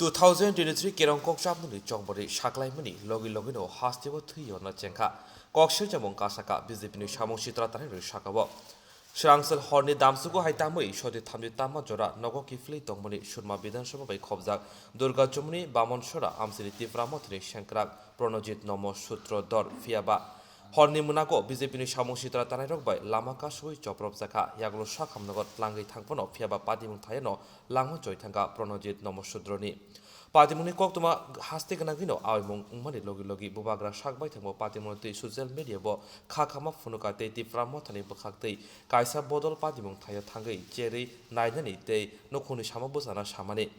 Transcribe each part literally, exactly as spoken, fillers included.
Two thousand twenty-three kerong kokchapmani chokbari saklaimani logi logino hasteo thwi yorna chengkha. Kok siljamung kasaka B J P ni samung sitra tanai rwi sakao. Srangsel horni damsugo hai tamwi soti thamni tamma jora nogo kiphilwi tongmani Surma Bidhan Sabha bai khobjak Durga Chumuni Bamon Sora amsini Tipra Mothani sengkrak Pranajit Nomo Sutrodhor phiyaba. Horni mwnago B J P ni samung sitra tanairok bai lama kasui chopropjakha, yagulo sakhamnogo tlangwi thangphano phiyaba patimung thayano langma choi thangkha Pranajit Nomo Sudroni. Patimungni koktwma haste gwnangwino aoimung wngmani logi logi bubagra sak baithangbo patimungno twi social media bo kha khama phunuka tei Tipra Mothani bwkhak twi kaisa bodol patimung thaio thangwi cherwi nainani tei nukhungni samo bwsana samani.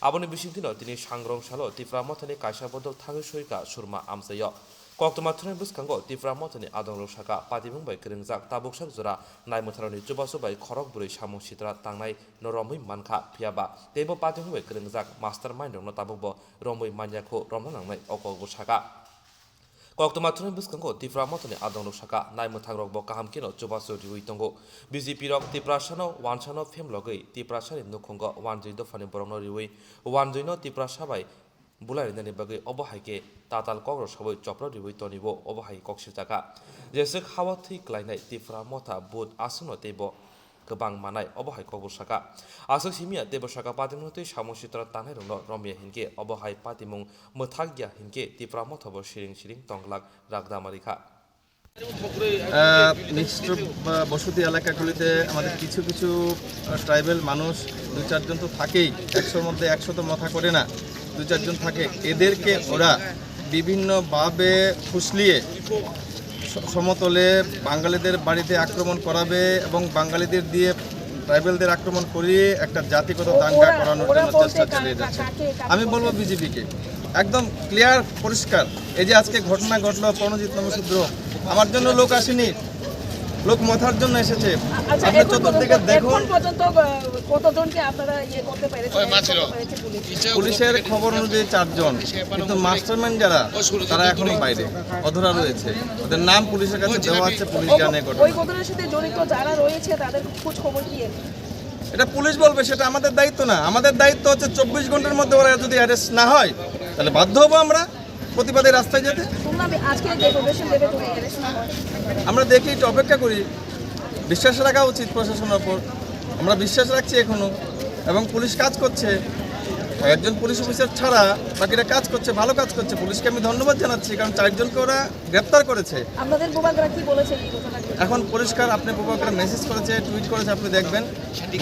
Aboni bisingtwino tini sangrong salo Tipra Mothani kaisa bodol thangwi soika Surma amchaio. Koktwma thunai bwskango Tipra Mothani adongrok saka patimung bai kwrwngjak tabuksak jora naimwtharokni chubachu bai khorok bwrwi samung sitra tangnai no romwi mankha, phiyaba teibo patimung bai kwrwngjak master mind rokno tabukbo romwi manyakhu romna nangnai o kokbo saka. Koktwma thunai bwskango Tipra Mothani adongrok saka naimwthangrokbo kaham kheno chubachu riwi tongo. B J P rok Tiprasano wansano phemlogwi Tiprasani nukhungo wanjwi dophani borokno riwi wanjwino Tiprasa bai bulai rinani bagwi obo hai khe tatal kok rw sawi chopra riwi tonibo obo hai kok sirjakha. Jeswk hawa thwi klainai Tipra Motha but aswkno teibo kwbang manai obo hai kok bo saka. Aswk simiya teibo saka patimungno twi samung sitra tanai rokno romya hinkhe obo hai patimung mwthak ya hinkhe Tipra Motha bo siring siring tongglak ragdama rikha. আহ, মিশ্র, আহ, বসতি এলাকাগুলিতে আমাদের কিছু কিছু, আহ, ট্রাইবাল মানুষ দুই চারজন তো থাকেই, একশোর মধ্যে একশো তো মথা করে না, দুই চারজন থাকে। এদেরকে ওরা বিভিন্নভাবে ফুসলিয়ে স-, সমতলে বাঙালিদের বাড়িতে আক্রমণ করাবে এবং বাঙালিদের দিয়ে ট্রাইবালদের আক্রমণ করিয়ে একটা জাতিগত দাঙ্গা করানোর জন্য চেষ্টা চালিয়ে যাচ্ছে। আমি বলবো বিজেপিকে, একদম ক্লিয়ার, পরিষ্কার। এই যে আজকে ঘটনা ঘটলো প্রণজিৎ নমশূদ্র, আমার জন্য লোক আসেনি, লোক মথার জন্য এসেছে। আচ্ছা, আপনি এখন চতুর্দিকে পর্যন্ত, দেখুন। এখন পর্যন্ত, আহ, কতজনকে আপনারা ইয়ে করতে পেরেছেন? ওই মা ছিল। করতে পেরেছে পুলিশ? পুলিশের খবর অনুযায়ী চারজন, কিন্তু মাস্টারমাইন্ড যারা, তারা এখনো বাইরে অধরা রয়েছে। ওদের নাম পুলিশের কাছে দেওয়া আছে, পুলিশ জানে ঘটনা। ওই ঘটনার সাথে জড়িত যারা রয়েছে তাদের খোঁজ খবর কি এর? এটা পুলিশ বলবে, সেটা আমাদের দায়িত্ব না। আমাদের দায়িত্ব হচ্ছে চব্বিশ ঘন্টার মধ্যে ওরা যদি অ্যারেস্ট না হয়, তাহলে বাধ্য হবো আমরা প্রতিবাদে রাস্তায় যেতে। শুনলাম আজকে যে প্রদর্শন দেবে, তুমি অ্যারেস্ট না হয়। আমরা দেখি, একটু অপেক্ষা করি। বিশ্বাস রাখা উচিত প্রশাসনের ওপর, আমরা বিশ্বাস রাখছি এখনো, এবং পুলিশ কাজ করছে। একজন পুলিশ অফিসার ছাড়া বাকিরা কাজ করছে, ভালো কাজ করছে। পুলিশকে আমি ধন্যবাদ জানাচ্ছি, কারণ চারজনকে ওরা গ্রেপ্তার করেছে। আপনাদের বুবাগরা কি বলেছে এই ঘটনাকে? এখন পরিষ্কার, আপনি বুবাগরা মেসেজ করেছে, টুইট করেছে, আপনি দেখবেন।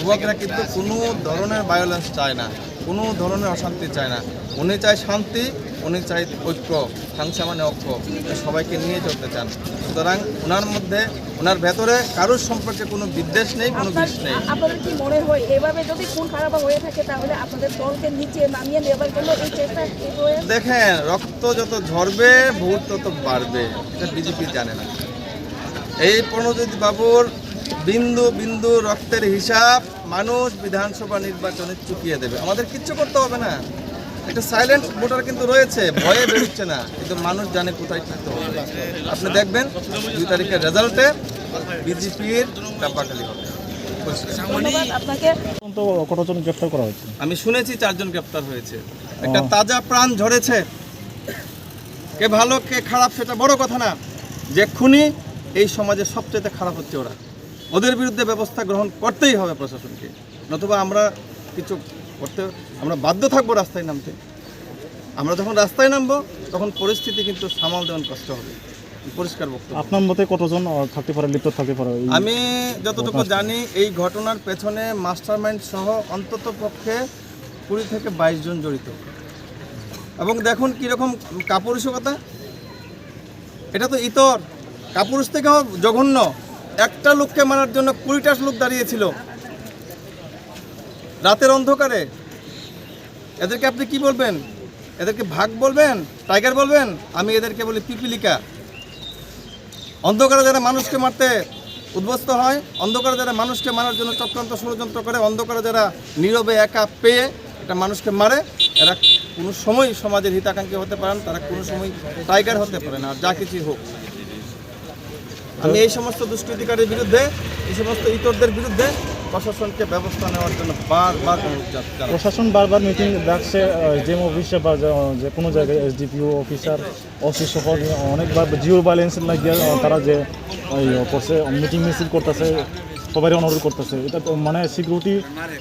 বুবাগরা কিন্তু কোনো ধরনের ভায়োলেন্স চায় না, কোনো ধরনের অশান্তি চায় না। উনি চায় শান্তি, উনি চায় ঐক্য। থাংসা মানে ঐক্য, উনি সবাইকে নিয়ে চলতে চান। সুতরাং ওনার মধ্যে, ওনার ভেতরে কারোর সম্পর্কে কোনো বিদ্বেষ নেই, কোনো আপনার, বিষ নেই। আপনাদের কি মনে হয় এভাবে যদি খুন খারাপ হয়ে থাকে তাহলে আপনাদের দলকে নিচে নামিয়ে নেবার জন্য এই চেষ্টা কি হয়ে? দেখেন, রক্ত যত ঝরবে, ভুল তত বাড়বে, এটা বিজেপি জানে না। এই প্রণজিৎ বাবুর বিন্দু বিন্দু রক্তের হিসাব মানুষ বিধানসভা নির্বাচনে চুকিয়ে দেবে। আমাদের কিচ্ছু করতে হবে না। একটা সাইলেন্ট ভোটার কিন্তু রয়েছে, ভয়ে বেরোচ্ছে না, কিন্তু মানুষ জানে কোথায় থাকতে হবে। আপনি দেখবেন দুই তারিখের রেজাল্টে বিজেপির ডাব্বাখালি হবে। পরিষ্কার। ধন্যবাদ আপনাকে। এখন তো কতজন গ্রেপ্তার করা হয়েছে? আমি শুনেছি চারজন গ্রেপ্তার হয়েছে। একটা ও। তাজা প্রাণ ঝরেছে। কে ভালো কে খারাপ সেটা বড় কথা না, যে খুনি এই সমাজে সবচেয়ে খারাপ হচ্ছে ওরা। ওদের বিরুদ্ধে ব্যবস্থা গ্রহণ করতেই হবে প্রশাসনকে, নতুবা আমরা কিছু করতে, আমরা বাধ্য থাকবো রাস্তায় নামতে। আমরা যখন রাস্তায় নামবো, তখন পরিস্থিতি কিন্তু সামাল দেওয়ান কষ্ট হবে। পরিষ্কার বক্তব্য। আপনার মতে কতজন, আহ, থাকতে পারে, লিপ্ত থাকতে পারে এই আমি যতটুকু ঘটনার সাথে? জানি, এই ঘটনার পেছনে মাস্টারমাইন্ড সহ অন্তত পক্ষে কুড়ি থেকে বাইশ জন জড়িত। এবং দেখুন কীরকম কাপুরুষতা, এটা তো ইতর, কাপুরুষ থেকেও জঘন্য। একটা লোককে মারার জন্য কুড়িটা লোক দাঁড়িয়েছিল রাতের অন্ধকারে। এদেরকে আপনি কি বলবেন? এদেরকে বাঘ বলবেন, টাইগার বলবেন? আমি এদেরকে বলি পিপিলিকা। অন্ধকারে যারা মানুষকে মারতে উদ্বস্ত হয়, অন্ধকারে যারা মানুষকে মারার জন্য চক্রান্ত ষড়যন্ত্র করে, অন্ধকারে যারা নীরবে একা পেয়ে একটা মানুষকে মারে, এরা কোনো সময় সমাজের হিতাকাঙ্ক্ষী হতে পারে না, তারা কোনো সময় টাইগার হতে পারে না, আর যা কিছুই হোক। আমি এই সমস্ত দুষ্কৃতিকারীর বিরুদ্ধে, এই সমস্ত ইতরদের বিরুদ্ধে প্রশাসনকে ব্যবস্থা নেওয়ার জন্য বারবার অনুরোধ জান-, জানাচ্ছি। প্রশাসন বারবার মিটিং ডাকছে, আহ, জেম অফিসে বা যে, যে কোনো জায়গায় এসডিপিও অফিসার, ওসি সহ অনেকবার জিরো ভায়োলেন্স লাগিয়ে, আহ, তারা যে ওই করছে, মিটিং মিছিল করতেছে, সবাই অনুরোধ করতেছে। এটা তো মানে সিকিউরিটি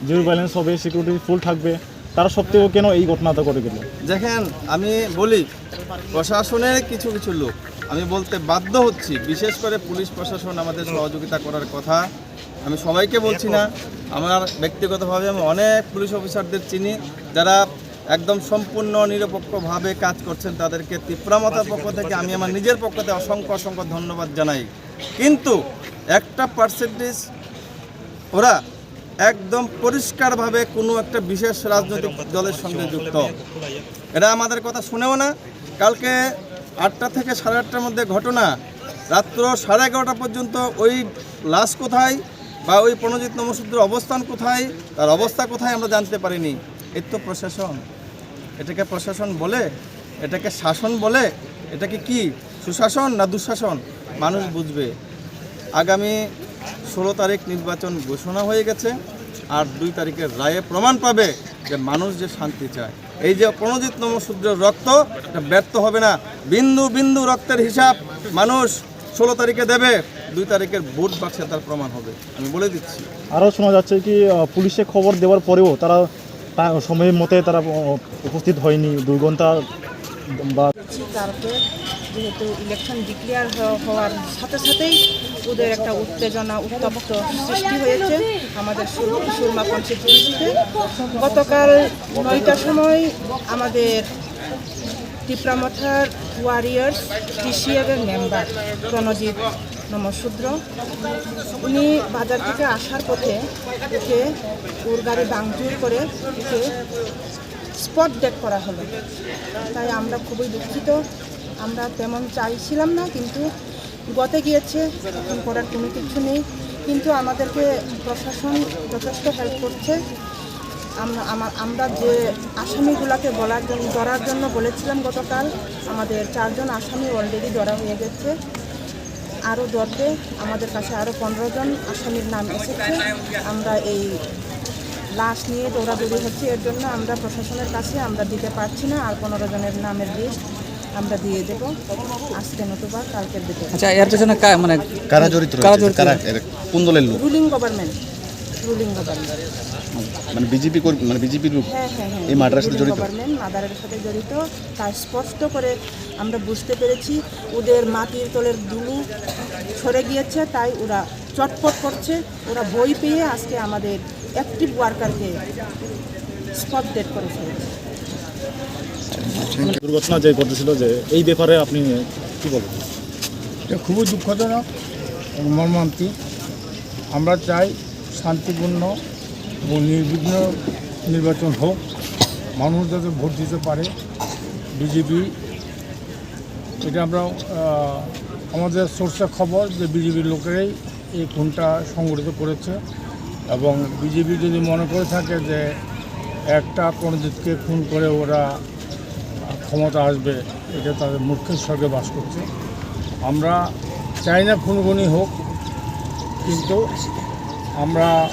জিরো ভায়োলেন্স হবে, সিকিউরিটি ফুল থাকবে, তারা সত্ত্বেও কেন এই ঘটনাটা ঘটে গেল? দেখেন, আমি বলি, প্রশাসনের কিছু কিছু লোক, আমি বলতে বাধ্য হচ্ছি, বিশেষ করে পুলিশ প্রশাসন আমাদের সহযোগিতা করার কথা। আমি সবাইকে বলছি না, আমার ব্যক্তিগতভাবে আমি অনেক পুলিশ অফিসারদের চিনি, যারা একদম সম্পূর্ণ নিরপেক্ষভাবে কাজ করছেন। তাদেরকে তিপ্রা মথার পক্ষ থেকে, আমি আমার নিজের পক্ষ থেকে অসংখ্য অসংখ্য ধন্যবাদ জানাই। কিন্তু একটা পার্সেন্টেজ ওরা একদম পরিষ্কারভাবে কোনো একটা বিশেষ রাজনৈতিক দলের সঙ্গে যুক্ত। এরা আমাদের কথা শুনেও না। কালকে আটটা থেকে সাড়ে আটটার মধ্যে ঘটনা, রাত্র সাড়ে এগারোটা পর্যন্ত ওই লাশ কোথায় বা ওই প্রণজিৎ নমঃশূদ্রের অবস্থান কোথায়, তার অবস্থা কোথায়, আমরা জানতে পারিনি। এর তো প্রশাসন, এটাকে প্রশাসন বলে? এটাকে শাসন বলে? এটাকে কি সুশাসন না দুঃশাসন? মানুষ বুঝবে। আগামী ষোলো তারিখ নির্বাচন ঘোষণা হয়ে গেছে, আর দুই তারিখের রায়ে প্রমাণ পাবে যে মানুষ যে শান্তি চায়। এই যে প্রণজিৎ নমঃশূদ্রের রক্ত, এটা ব্যর্থ হবে না। বিন্দু বিন্দু রক্তের হিসাব মানুষ ষোলো তারিখে দেবে, দুই তারিখের ভোট বাক্সে তার প্রমাণ হবে, আমি বলে দিচ্ছি। আরও শোনা যাচ্ছে কি, আহ, পুলিশে খবর দেওয়ার পরেও তারা তা-, সময় মতে তারা, আহ, উপস্থিত হয়নি, দুই ঘন্টা বা কালকে যেহেতু ইলেকশন ডিক্লেয়ার হওয়ার সাথে সাথেই ওদের একটা উত্তেজনা, উত্তপ্ত সৃষ্টি হয়েছে আমাদের সুর-, সুরমা কনস্টিটিউয়েন্সিতে। গতকাল নয়টার সময় আমাদের তিপ্রা মথার ওয়ারিয়ার্স, টিসিএফ এর মেম্বার প্রণজিৎ নমঃশূদ্র, উনি বাজার থেকে আসার পথে ওকে, ওর গাড়ি ভাঙচুর করে ওকে স্পট ডেড করা হলো। তাই আমরা খুবই দুঃখিত। আমরা তেমন চাইছিলাম না, কিন্তু গতে গিয়েছে, এখন করার কোনো কিছু নেই। কিন্তু আমাদেরকে প্রশাসন যথেষ্ট হেল্প করছে। আমরা, আমার, আমরা যে আসামিগুলোকে বলার জন্য, ধরার জন্য বলেছিলাম গতকাল, আমাদের চারজন আসামি অলরেডি ধরা হয়ে গেছে। আরও ধরবে, আমাদের কাছে আরও পনেরো জন আসামির নাম এসেছে। আমরা এই লাশ নিয়ে দৌড়াদৌড়ি হচ্ছে, এর জন্য আমরা প্রশাসনের কাছে আমরা দিতে পারছি না আর পনেরো জনের নামের লিস্ট। আমরা দিয়ে দেব আজকে নতুবা কালকের ভিতরে। আচ্ছা, এর পেছনে কা-, মানে কারা জড়িত কারা রয়েছে? জড়িত? কারা, এরা কোন দলের লোক? Ruling government, ruling government. মানে বিজেপি কর্মী, মানে বিজেপির লোক হ্যাঁ, হ্যাঁ, হ্যাঁ, এই মার্ডারের সাথে রুলিং জড়িত? গভর্নমেন্ট মার্ডারের সাথে জড়িত, তা স্পষ্ট করে আমরা বুঝতে পেরেছি। ওদের মাটির তলের ধুলো সরে গিয়েছে, তাই ওরা চটপট করছে। ওরা ভয় পেয়ে আজকে আমাদের অ্যাক্টিভ ওয়ার্কারকে স্পট ডেড করে ফেলেছে। দুর্ঘটনা যে ঘটেছিল, যে এই ব্যাপারে আপনি কি বলবেন? এটা খুবই দুঃখজনক এবং মর্মান্তিক। আমরা চাই শান্তিপূর্ণ এবং নির্বিঘ্ন নির্বাচন হোক, মানুষ যাতে ভোট দিতে পারে। বিজেপি, এটা আমরা, আহ, আমাদের সোর্সে খবর যে বিজেপির লোকেরাই এই খুনটা সংগঠিত করেছে এবং বিজেপি যদি মনে করে থাকে যে একটা পণ্ডিতকে খুন করে ওরা ক্ষমতা আসবে, এটা তাদের মূর্খের স্বর্গে বাস করছে। আমরা চাই না খুনোখুনি হোক, কিন্তু আমরা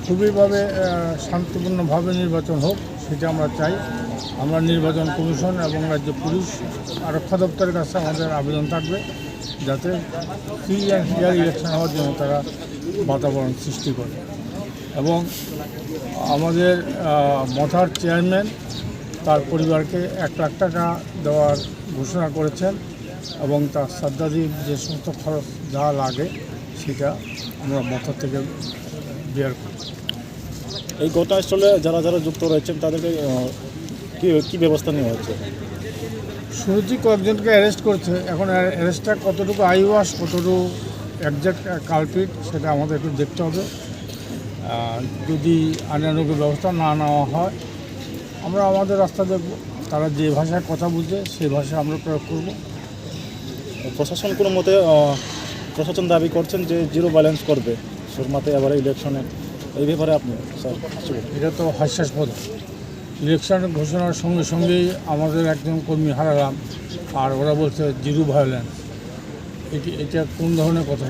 খুবইভাবে, আহ, শান্তিপূর্ণভাবে নির্বাচন হোক, সেটা আমরা চাই। আমরা নির্বাচন কমিশন এবং রাজ্য পুলিশ আরক্ষা দপ্তরের কাছে আমাদের আবেদন থাকবে, যাতে ফ্রি অ্যান্ড ফেয়ার ইলেকশন হওয়ার জন্য তারা বাতাবরণ সৃষ্টি করে। এবং আমাদের, আহ, মথার চেয়ারম্যান তার পরিবারকে এক লাখ টাকা দেওয়ার ঘোষণা করেছেন এবং তার শ্রাদ্ধাদি যে সমস্ত খরচ যা লাগে সেটা আমরা মথা থেকে বিয়ার করি। এই ঘটনাস্থলে যারা যারা যুক্ত রয়েছেন তাদেরকে, আহ, কি, কি ব্যবস্থা নেওয়া হচ্ছে? শুরুতেই কয়েকজনকে অ্যারেস্ট করছে, এখন অ্যা-, অ্যারেস্টটা কতটুকু আইওয়াশ, কতটুকু এক্স্যাক্ট কালপ্রিট, সেটা আমাদের একটু দেখতে হবে। আহ, যদি আইনানুগ ব্যবস্থা না নেওয়া হয়, আমরা আমাদের রাস্তা দেখব। তারা যে ভাষায় কথা বুঝে, সেই ভাষা আমরা প্রয়োগ করব। প্রশাসন কোনো মতে, আহ, প্রশাসন দাবি করছেন যে জিরো ভায়োলেন্স করবে সুরমাতে এবারে ইলেকশনে। এই ব্যাপারে আপনি, স্যার, কিছু বলুন। এটা তো হাস্যাস্পদ। ইলেকশন ঘোষণার সঙ্গে সঙ্গেই আমাদের একজন কর্মী হারালাম, আর ওরা বলছে জিরো ভায়োলেন্স। এটি, এটা কোন ধরনের কথা?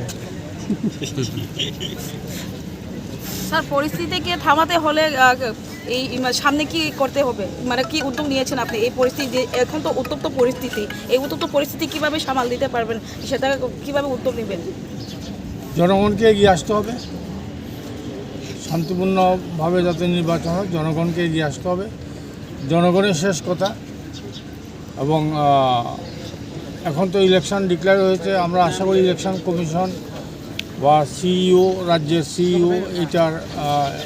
স্যার, পরিস্থিতিকে থামাতে হলে, আহ, এই, এই মা-, সামনে কি করতে হবে? মানে, কি উদ্যোগ নিয়েছেন আপনি? এই পরিস্থিতি যে, এখন তো উত্তপ্ত পরিস্থিতি, এই উত্তপ্ত পরিস্থিতি কিভাবে সামাল দিতে পারবেন, সেটা কিভাবে উদ্যোগ নেবেন? জনগণকে এগিয়ে আসতে হবে, শান্তিপূর্ণভাবে যাতে নির্বাচন হয়, জনগণকে এগিয়ে আসতে হবে। জনগণের শেষ কথা। এবং আহ, এখন তো ইলেকশন ডিক্লেয়ার হয়েছে, আমরা আশা করি ইলেকশন কমিশন বা সিইও, রাজ্যের সিইও এটার আহ,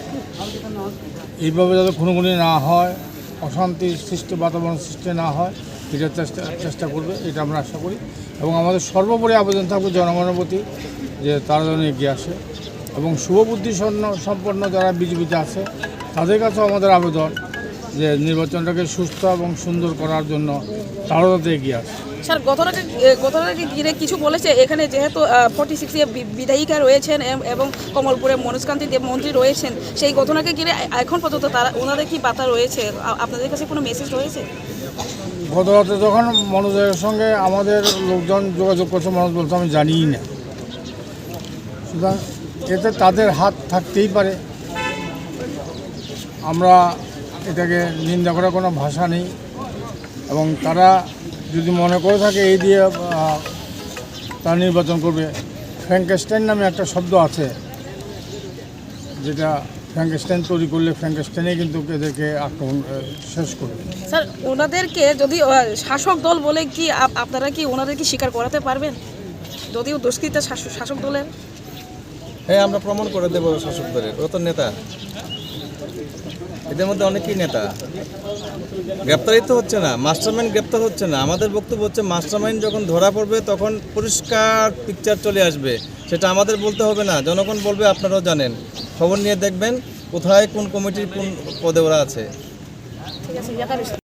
এইভাবে যাতে খুনোখুনি না হয়, অশান্তি সৃষ্টি, বাতাবরণ সৃষ্টি না হয়, এটা চেষ্টা চেষ্টা করবে, এটা আমরা আশা করি। এবং আমাদের সর্বোপরি আবেদন থাকবে জনগণের প্রতি, যে তারা যেন এগিয়ে আসে। এবং শুভবুদ্ধি সন্ন- সম্পন্ন যারা বিজেপিতে আছে, তাদের কাছেও আমাদের আবেদন যে নির্বাচনটাকে সুস্থ এবং সুন্দর করার জন্য তারাও যাতে এগিয়ে আসে। স্যার, ঘটনাকে, এ, ঘটনাকে ঘিরে কিছু বলেছে, এখানে যেহেতু, আহ, ফর্টি সিক্স এ বি-, বিধায়িকা রয়েছেন এম-, এবং কমলপুরে মনোজকান্তি দেব মন্ত্রী রয়েছেন, সেই ঘটনাকে ঘিরে এ-, এখন পর্যন্ত তারা, ওনাদের কি বার্তা রয়েছে? আ-, আপনাদের কাছে কোনো মেসেজ রয়েছে? গত রাতে যখন মনোজের সঙ্গে আমাদের লোকজন যোগাযোগ করছে, মনোজ বলছে, "আমি জানিই না।" সুতরাং এতে তাদের হাত থাকতেই পারে, আমরা এটাকে নিন্দা করার কোনো ভাষা নেই। এবং তারা যদি মনে করে থাকে এই দিয়ে আহ, তারা নির্বাচন করবে, ফ্র্যাঙ্কেস্টাইন নামে একটা শব্দ আছে, যেটা ফ্র্যাঙ্কেস্টাইন তৈরি করলে ফ্র্যাঙ্কেস্টাইনে কিন্তু এদেরকে আক্রমণ আহ, শেষ করবে। স্যার, ওনাদেরকে যদি, আহ, শাসক দল বলে কি আপ- আপনারা কি ওনাদেরকে স্বীকার করাতে পারবেন, যদিও দুষ্কৃত শাস- শাসক দলের? হ্যাঁ, আমরা প্রমাণ করে দেবো শাসক দলের, ওরা তো নেতা। এদের মধ্যে অনেকেই নেতা। গ্রেপ্তারই তো হচ্ছে না, মাস্টারমাইন্ড গ্রেপ্তার হচ্ছে না। আমাদের বক্তব্য হচ্ছে, মাস্টারমাইন্ড যখন ধরা পড়বে, তখন পরিষ্কার পিকচার চলে আসবে। সেটা আমাদের বলতে হবে না, জনগণ বলবে, আপনারাও জানেন। খবর নিয়ে দেখবেন কোথায় কোন কমিটির কোন পদে ওরা আছে। ঠিক আছে, ইয়াতে রয়েছে।